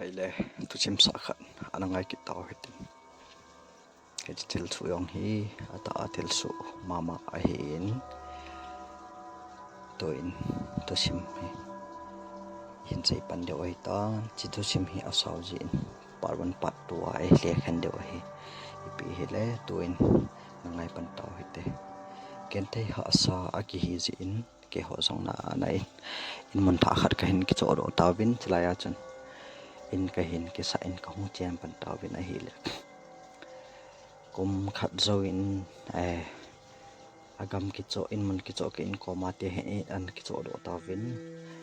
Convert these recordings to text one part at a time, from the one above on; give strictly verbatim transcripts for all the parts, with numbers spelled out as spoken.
Ahile, thusim sah khat ana ngai kit tau hitin. Hiche thilsoh jong hi atah a thilsoh mama ahin. Tuin thusim hi hin seipan diu ahitan, hiche thusim hi asao jeh in part one part two a eile khen diu ahi. Ipi hile tuin na ngai pan tau hite. Genthei hahsa a kihi jeh in keiho jong na, na in, in mun thah khat kahin kichoh doh tauvin, chulai a chun in kahin kisah in kahung chen pan tauvin ahile, kum khat jouvin, eh, agam kichoh, in mun kichoh, ka in koma te hin in ana kichoh doh tauvin,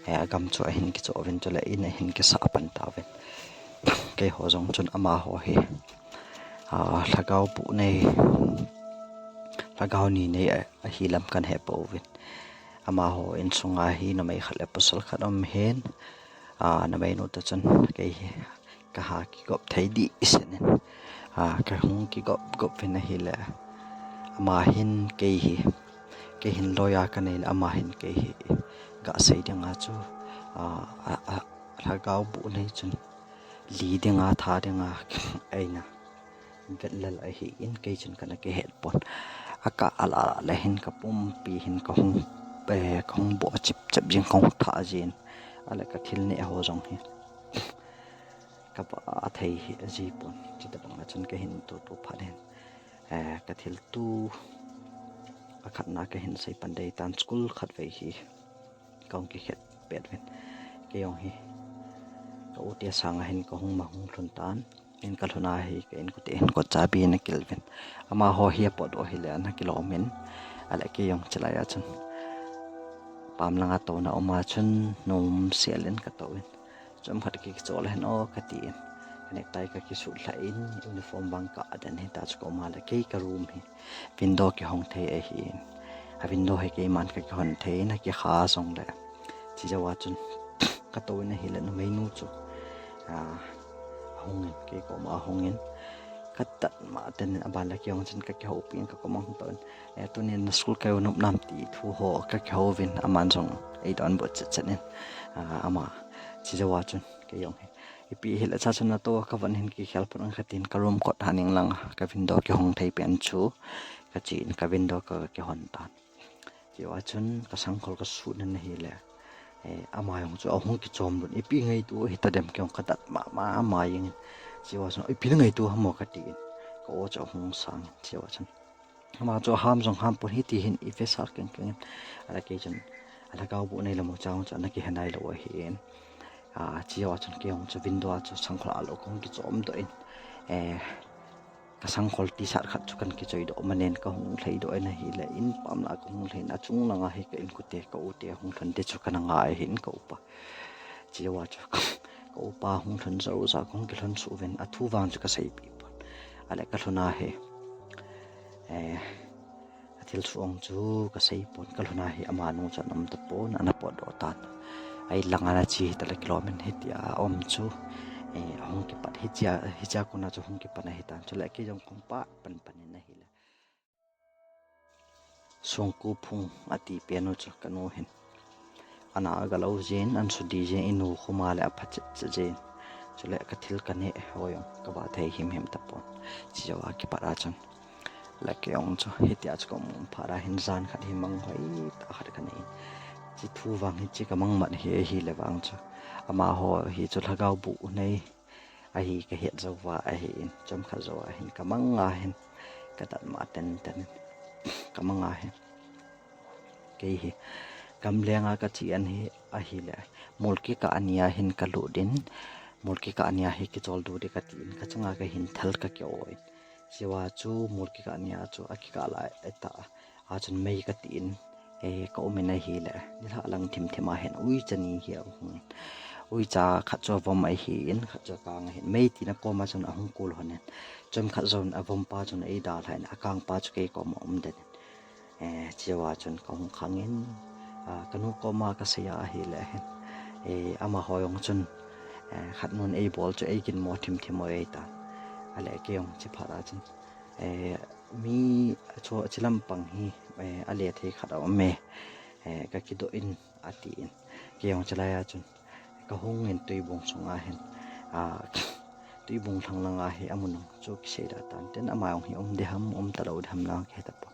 eh, agam chu ahin kichoh uvin, chule in ahin kisah pan tauvin. Keiho jong chun amaho hi, ah, lhagao buh nei, lhagao ni nei a, ahi lam kahin he pouvin. Amaho insunga hi numei khat le pasal khat aum hin, ah, numeinu toh chun kei hi kaha kigop thei dih sen in, ah, kahung kigop gop uvin ahile, ama hin kei hi, kei hin loi a kanei le ama hin kei hi gasei dinga chu, ah, a, a, lhagao buh nei chun li dinga, tha dinga eina vetlel ahin, kei chun kana kihet pon. Akah a lah le hin kapumpi hin kahung, eh, kahung boh chep chep jing, kahung thah jin. Ahile kathil neh ho jong hi kavah thei hi aji pon. Chuti banga chun kahin tutu phat hin, eh, kathil tu akhatna kahin seipan dei tan, school khatvei hi kahung kikhet pet uvin. Kei jong hi ka u te sanga hin kahung ma hung lhun tan. In kalhun a hi ka inkote hin kot chabi ana kil uvin. Amaho hi apotdoh hile ana kilom in. Ahile kei jong chulai a chun pam langa touna uma chun nomsel in katou in. Chomkhat kikichol hen o katin, ka necktie kakisut lhah in, uniform vang kaden hita chu, ka um a le kei ka room hi window kihong thei ahin. A window hi keiman kakihon thei in, akikha jongle. Chujouva chun katou in ahile numeinu chu, ah, ahung in, kei koma ahung in, katat ma ten in, aban le kei jong chun kakihoupi in, kakoma hung tou in, eh, tunin na school kaiu nop nam ti thu ho kakihou uvin, aman jong eidonbut chet chet in, ah, ama, chujouva chun kei jong hi ipi hile cha chun natou a kavon hin kikhel pon ang katin, ka room kot haning langa ka window kihong thei pen chu kachen, ka window ka, kakihon tan. Chujouva chun ka sangkhol kasut in ahile, eh, ama jong chu ahung kichom lut in, ipi ngaito hitadem, kei jong katat mama ama jeng in. Chujouva chun ipi nangaito ham o katin, ka o chu ahung sang in. Chujouva chun ama chu aham jong ham pon, hiti hin ivetsah keng keng in. Ahile kei chun alhagao buh nei lam u chang chu ana kihe nailou ahin. Ah, chujouva chun kei jong chu window a chu sangkhol a lou kahung kichom doh in, eh, ka sangkhol T-shirt khat chu kana kichoi doh manin kahung lhai doh in ahile, in pam la kahung lhai in, achung langa hi ka inkote, ka u te ahung lhun te chu kana ngai ahin, ka upa. Chujouva chu ka upa ahung lhun jou jou a kahung kilhun suh uvin, athu vang chu kaseipeh pon. Ahile kalhun a hi, eh, athilsoh chu kasei pon, kalhun a hi amanu chu ana um tapon, ana potdoh tan. A-in langa ana che hita le kilom in, hitia aum chu, eh, ahung kipat, hichea, hichea kona chu hung kipan ahitan. Chule kei jong kahung pat pan pan in ahile, Songkuphung ati penu chu kanu hin ana agalou jin, ana sudi jin, inu khoma le apha chet chet jin. Chule kathil kaneh ho jong kavah thei him him tapon. Chujouva kipat a chun le kei jong chu hitia chu kaum phat a hin jan khat hi mang hoitah khat kanei in. Hiche thu vang hiche kamang mat hi ahile vang chu, amaho hi chu lhagao buh nei ahi kahet jouva ahin, chomkhat jouva hin kamang a hin katat ma ten ten in, kamang a hin kei hi gamleng a kache an hi ahile, mol kikah nia hin kalut in, mol kikah nia hi kicholdo ding katin, kachunga kahin thal kaki-o in. Chujouva chu mol kikah nia chu akikah lai tah a chun mei katin, eh, kaum in ahile, nilhah lang thim thim a hin uicha ni hi ahung in. Uicha khat chu avom ahin, khat chu akang ahin. Mei tina koma chun ahung kul lhon in, chomkhat jouvin avom pa chun eidalhan, akang pa chu kei koma um den in. Eh, chujouva chun kahung khang in, ah, kanu koma kasei a ahile hin, eh, amaho jong chun, eh, khat nun eibol chu eiginmo thim thim u eitan. Ahile kei jong hiche phat a chun, eh, mi chu hiche lampang hi, eh, ale thei khat aume, eh, kakidoh in atin. Kei jong chulai a chun kahung in tuibung sunga hin, a, Tuibung lhang langa hi amun chu kisei da tan ten, ama jong hi um ding ham, um talou ding ham lang kihe tapon.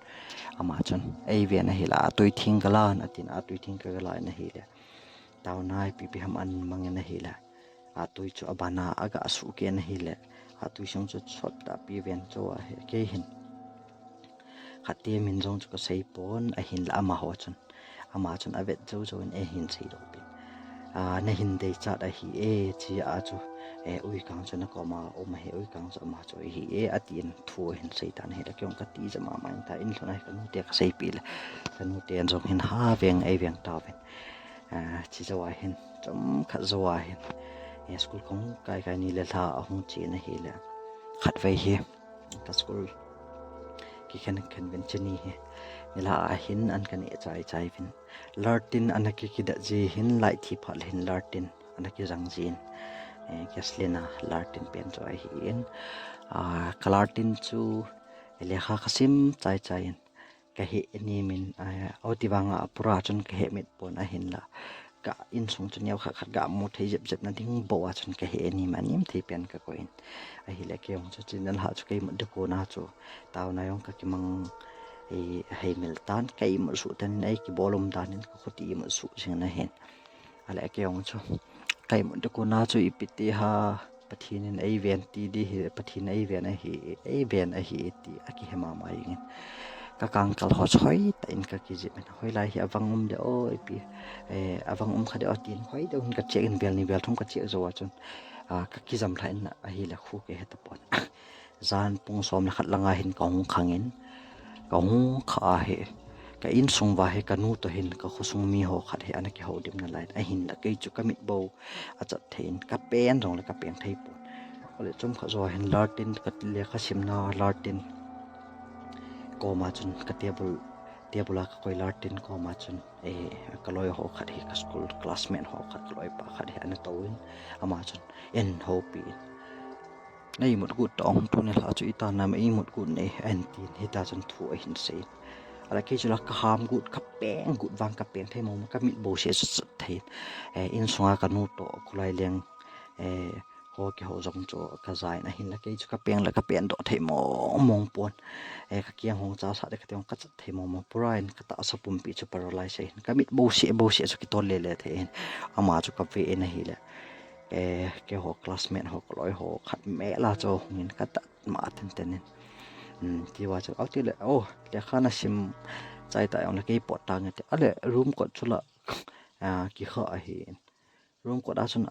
Ama chun, "Eiven ahile, atui theng kalan," atin, atui theng kagalan ahile, taona ipi ipi ham amangin ahile, atui chu abana aga suhkeh in ahile, atui sung chu sot tahpi ven chu ahi, kei hin. Khat te min jong chu kasei pon, ahinla amaho chun, ama chun avet jou jouvin eihin seidoh pin. "A, nahin deichat ahi e," tia chu, "E, Uikang chu nakoma um ahi, Uikang chu ama chu ahi e," atin thu ahin sei tan ahile, kei jong kati ja mama in ta, in lhun a hi kanute kaseipeh le, kanute jong hin ha veng, eiveng tauvin. A, chi jou a hin, chomkhat jou a hin, e, school kahung kai kai ni le lha ahung chen ahile, khatvei hi ka school kikhen khen uvin, chuni hi nilhah a hin an kaneh chai chai uvin. Lartin ana kikidah ji hin, light thi phat le hin lartin ana kijang jin. E, gasoline a lartin pen chu ahin. A, ka lartin chu lekha kasim chai chai in kahe nimin, a, oti vanga pura chun kahe mit pon, ahinla ka insung chu neo khat khat gamu thei jep jep na ding bou a chun kahe nim, anim thei pen kakoi in. Ahile kei jong chu chuni nilhah chu kei mut ding kona chu taona jong kakimang, e, hei mil tan, ka imut suh tan in, ei kibol um dan in kakhuti imut suh jing in ahin. Ale kei jong chu ka imut ding kona chu ipi ti ham, Pathen in eiven ti ding hi, Pathen eiven ahi, eiven ahi ti akihe mama jeng in. Ka kangkal ho chu hoitah in kakijep in, hoilai hi avang um ding o, ipi, e, avang um kha ding o tin, hoitah in ka check in, vel ni vel thum ka check jou a chun, a, kakijam lhah in ahile khu kahe tapon. Jan pung som le khat langa hin kahung khang in, kahung kha ahi, ka insung uva hi kanu toh hin ka khosung miho khat hi ana kihoulim nalai in, ahinla kei chu kamit bou achat thei in, kapen jongle kapeng thei pon. Ale chomkhat jou a hin lartin, ka lekha simna lartin koma chun ka table, table a kakoi lartin koma chun, e, ka loi ho khat hi, ka school classmate ho khat, ka loipa khat hi ana touvin, ama chun eihin houpi in, "Na imut got tah ong, tuni nilhah chu iti nam, imut got ne," ahin tin, hita chun thu ahin sei in. Ale kei chu la kaham got, kapeng got vang, kapeng thei mong mong, kamit bou seh chu chat thei in. E, insunga kanu toh kholai leng, e, ho kihou jong chu kaja in, ahinla kei chu kapeng le kapen doh thei mong mong pon. E, kakiang hung chasah ding kati jong kachat thei mong mong, pura in katahsa pumpi chu paralyze ahin, kamit bou seh, bou seh chu kitol le le thei in. Ama chu kave in ahile, e, keiho classmate ho, kaloi ho khat mel a chu hung in kadat ma ten ten in. Tia chu, aw tile, o, lekha nasim chai tah jongle kei pot tange ti. Ale room kot chu la, a, kikha ahin. Room kot a chun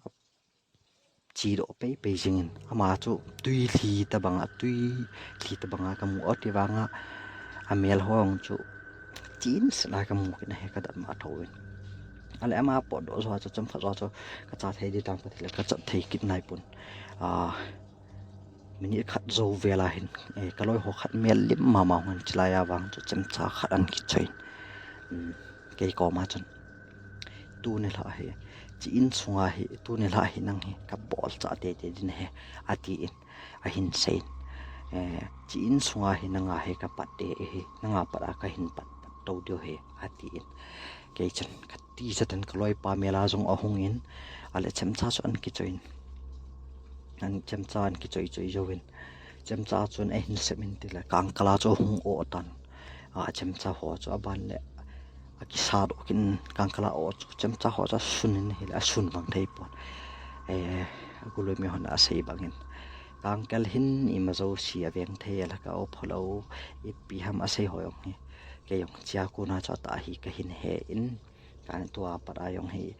achedoh pei pei jing in. Ama chu tui lhi tabanga, tui lhi tabanga kamu, oti vanga amel ho jong chu chin sena kamu kit in ahi, kadat ma thouvin. Ale ama potdoh jou a chu, chomkhat jou a chu kacha thei ding tam katile, kachat thei kit naipon. A, minute khat jou vel a hin, e, kaloi ho khat mel lim mama hung in, chulai a vang chu chemcha khat an kichoi in. Kei koma chun, "Tuni nilhah hi, chi insunga hi, tuni nilhah hi nang hi kabolchah teitei ding ahi," atin, ahin sei in. E, "Chi insunga hi nanga hi kapat ding ahi, nanga pat a kahin pat, pat tou diu ahi," atin. Kei chun katijat in kaloipa mel a jong ahung in, ale chemcha chu an kichoi in. An chemcha an kichoi choi jouvin. Chemcha chun eihin sem in tile, kangkal a chu ahung o tan. A, chemcha ho chu aban le akisa doh kit in, kangkal a o chu chemcha ho chu asun in ahile, asun bang thei pon. E, akuloi mi hon asei bangin, kangkal hin ima jouse aveng thei, alaka o phalou, ipi ham asei ho jong hi, kei jong chia kona chu atah hi kahin he in, kan tua pat a jong hi,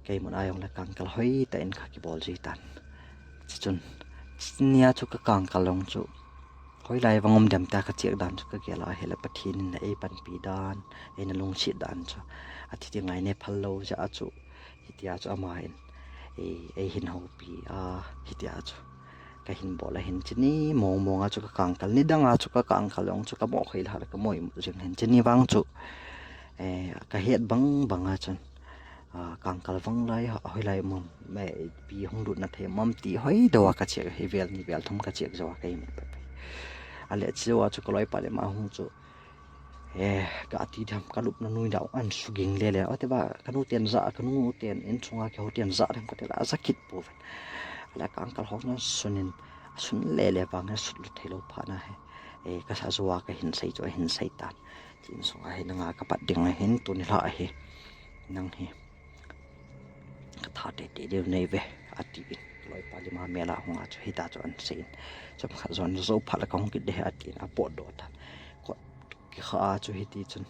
kei mun a jongle kangkal hoitah in kakibol ji tan. Chuchun, chunia chu kakangkal jong chu hoilai vang um dem tia kacheck dan chu kagel a ahile, Pathen in eipanpi dan, eina lungset dan chu, athi ti ngai ne phal lou jeh a chu, hitia chu ama in, e, eihin houpi a, hitia chu kahin bol ahin, chuni mong mong a chu kakangkal, nidang a chu kakangkal jong chu kamo khoi lha le kamo imut jing ahin, chuni vang chu, e, kahet bang bang a chun, a, kangkal vang lai, hoilai um am, e, ipi hung lutna thei um am ti hoidou a kacheck ahi, vel ni vel thum kacheck jou a kaimut peh peh. Ale chujou a chu kaloipa le ama hung chu, e, kati ding ham, kalupna nui dau an suging le le, ati va, kanu ten ja, kanu ten, insunga kihou ten ja ding ham katile, aja kit pouvin. le ka uncle ho ngen sunin, asun lele vang he sut lut thei lou phat na hi. E, ka sa jua ka hin sei chu, a hin sei tan. Chin sung a hi nanga ka pat ding a hin tuni lha a hi. Nang hi. Ka tha te te deu nei ve, a ti in. Loi pa lima mela hung a chu hita chu an sei in. Chom khat jon zo phat la ka hung kit de a ti in, a pot do tan. Kot ki kha a chu hiti chun.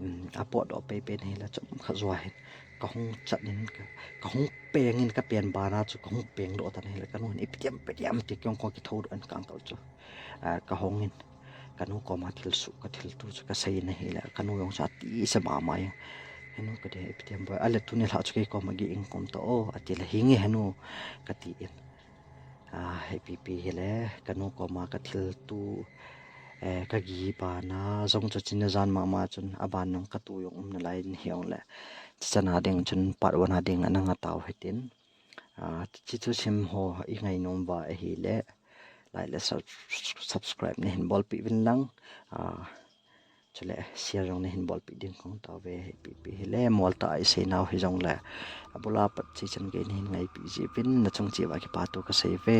Um, a pot do pe pe nei la chom khat zo hin. Ka hung chat in ka, ka hung peng in ka pen bana chu ka hung peng do tan hi la ka nu hin ipi tiam pe tiam ti kyong ko ki tho do an ka uncle chu. A, ka hong in, ka nu koma thil su, ka thil tu chu ka sei na hi la, ka nu jong chu ati sa mama in. He nu ka de, ipi tiam boi, a le tuni lha chu kei koma gi ing kom ta o, ati la hi nge he nu, ka ti in. A, he pi pi hi le, ka nu koma ka thil tu, eh, ka gi bana, jong chu chin na jan mama chun, a ban nung ka tu jong um na lai in hi ong le. Chi chan a ding chun, part one a ding a nang a tau hitin. A, chi chu sim ho i ngai nom va ahi le, like le sub-, subscribe na hin bol pi vin lang. A, chule share jong na hin bol pi ding kong tau ve, he pi pi hi le, mol ta i sei nau hi jong le. A bula pat chi chan gei na hin ngai pi ji vin, na chung chi va ki pa tu ka sei ve.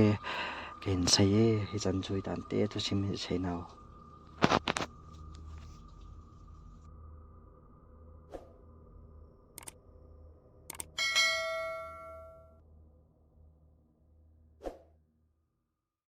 Ka hin sei e, hi chan chui tan te, tu sim hi sei nau.